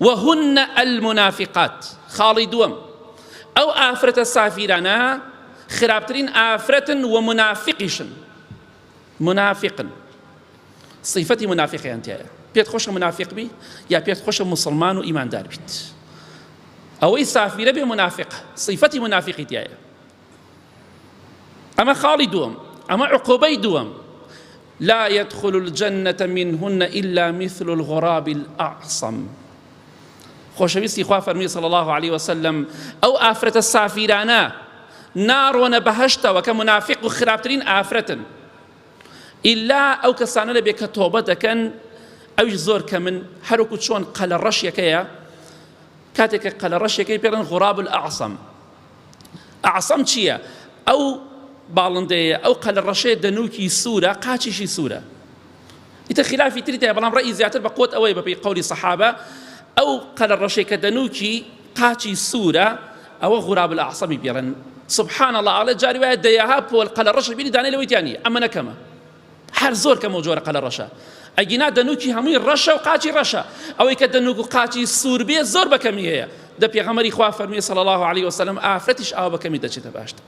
وهن المنافقات خاڵی دووەم ئەو ئافرەتە سافیرانە خراپترین ئافرەتن و منافقیشن منافقن صفەتی منافقیان تایە پێت خۆشە منافق بی یا پێت خۆشە مسلمان و ئیماندار بیت ئەوەی سافیرە بێ منافق صفەتی منافقی تایە ئەمە خاڵی دووەم ئەمە عقوبەی دووەم لا يدخل الجنة منهن إلا مثل الغراب الأعصم خۆشەویستی خوا فەرمی صلی الله عليه وسلم ئەو ئافرەتە سافیرانە ناڕۆنە بەهەشتەوە کە منافق و خراپترین ئافرەتن ئیلا ئەو کەسانە لەبێ کە تۆبە دەکەن ئەویش زۆر کە من هەروکو چۆن قەلە ڕەشیەکەیە کاتێک کە قەلە ڕەشیەکەی پێڵێن غراب الأعصم ئەعسەم چییە؟ ئەو باڵندەیە ئەو قەلە ڕەشەیە دەنووکی سوورە قاچیشی سوورە ئیتر خلافی تری تایە بەڵام ڕەئی زیاتر بە قوت ئەوەیە بەپێی قەولی سەحابە ئەو قەلە ڕەشەی کە دەنووکی قاچی سوورە ئەوە غراب الأعصەمی پێڵێن سبحان الله ئەڵێ جاری وایە دەیەها پۆل قەلە ڕەشە بینی دانەی لەوەی تیا نییە ئەمە نەکەمە هەر زۆر کەمە و جۆرە قەلە ڕەشە ئەگینا دەنوکی هەمووی ڕەشە و قاچی ڕەشە ئەوەی کە دەنوک و قاچی سوور بێ زۆر بەکەمی هەیە دە پێغەمبەری خوا فەرمی صلی الله علیه وسلم ئافرەتیش ئاوا بەکەمی دەچێتە باشتە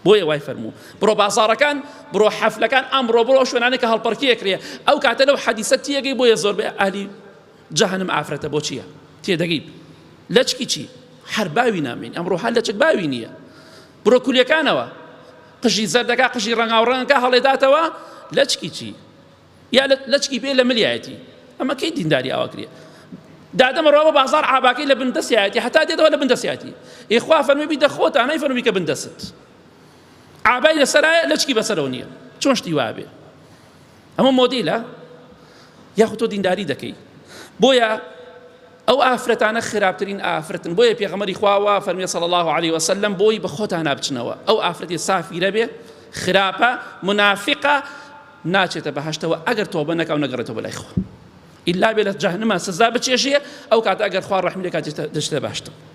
بۆیە وای فەرموو بڕۆ بازاڕەکان بڕۆ حەفلەکان ئەمڕۆ بڕۆ شوێنانێک کە هەڵپەڕکێ کرێ ئەو کاتە لەو حەدیسە تێگەی بۆیە زۆر بە ئەهلی جەهەنم ئافرەتە بۆ چییە تێدەگەی لەچکی چی هەر باوی نامێنی ئەمڕۆ هەر لەچک باوی نییە بڕۆ کولیەکانەوە قژی زەردەکە قژی ڕەنگاوڕەنگەکە هەڵێداتەوە لەچکی چی یا لەچکی پێ لە ملیایەتی ئەمە کەی دینداری ئاوا کرێ دادەمە ڕۆ بە بازار عاباکەی لە بن دەستیایەتی هەتا دێتەوە لە بن دەستیایەتی ئیخوا فەرمی بیدە خۆتان نەی فەرمی کە بن دەست عابای لەسەرایە لەچکی بەسەرەوە نییە چۆن شتی وابێ ئەمە مۆدیلە یاخود تۆ دینداری دەکەی بۆیە ئەو ئافرەتانە خراپترین ئافرەتن بۆیە پێغەمبەری خوا وا فەرمی صلی الله علیه وسلم بۆی بە خۆتان بچنەوە ئەو ئافرەتی سافیرە بێ خراپە منافقە ناچێتە بەهشتەوە ئەگەر تۆبە نەکا و نەگەڕێتەوە بەلای خوا ئیلا بێ لە جەهنما سزا بچێژێ ئەو کاتە ئەگەر خوا ڕەحمی لێکات دەچێتە بەهشتەوە.